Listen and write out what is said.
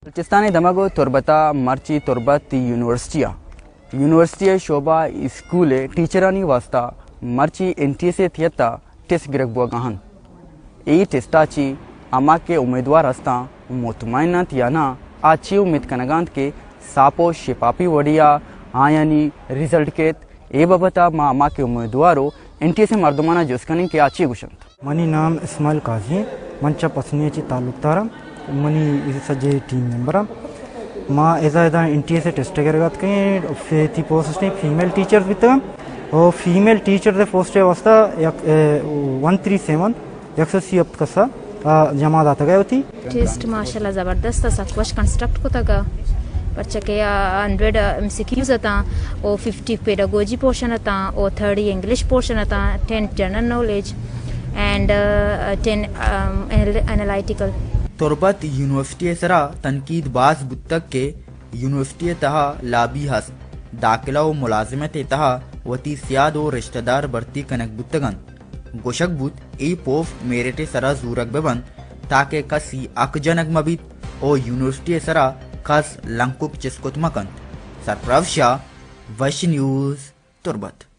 بلوچستان ءِ دمگ ءَ تربت ءَ مرچی تربت یونیورسٹی ءَ، یونیورسٹی ءِ شعبہ اسکول ءِ ٹیچرانی واستہ مرچی این ٹی ایس ءِ تحت ءَ ٹیسٹ گرگ بوگ ءَ اَنت۔ اے ٹیسٹ ءَ چہ ہما کہ امیدوار ہستاں مطمئن اَنت یا نہ، آ چے امیت کنگ ءَ اَنت کہ ساپ ءُ شپاپی وڑے ءَ آیانی رزلٹ کیت؟ اے بابت ءَ ما ہما کہ امیدوار ءُ این ٹی ایس ءِ مردماں جست کنیں کہ آ چے گوش اَنت۔ منی نام اسماعیل قاضی اِنت۔ من چہ پسنی ءَ چہ تعلق دار آں۔ منی سجے ٹیم ممبر آں۔ ما ادا ادا این ٹی ایس ءِ ٹیسٹ ءَ گرگ ءَ اتکیں، فی-، تی پوسٹ فیمیل ٹیچرز بیتگ اَنت۔ او فیمیل ٹیچرز ءِ پوسٹ ءِ واستہ یک، اے، ون تھری سیون، یک سو سی ہپت کس ءَ، آ، جمع داتگ ءَ وتی۔ ٹیسٹ ماشاءاللہ زبردست ءَ، سک وش کنسٹرکٹ کتگ ءَ، پرچہ کہ آ ہنڈریڈ ایم سی کیوز اتاں، او ففٹی پیڈاگوجی پورشن اتاں، او تھرٹی انگلش پورشن اتاں، ٹین جنرل نالج اینڈ، آ، ٹین، آم، اینال-، اینالائٹیکل۔ تربت یونیورسٹی ءِ سرا تنقید باز بوتگ کہ یونیورسٹی ءِ تہا لابی ہست، داخلہ ءُ ملازمت ءِ تہا وتی سیاد ءُ رشتہ دار بھرتی کنگ بوتگ اَنت۔ گوشگ بوت، اے پوسٹ میرٹ ءِ سرا زورگ بہ بنت، تاکہ کسی حق جنگ مہ بیت ءُ یونیورسٹی ءِ سرا کس لنکک چست کت مہ کنت۔ سرفراز شاہ، وش نیوز، تربت۔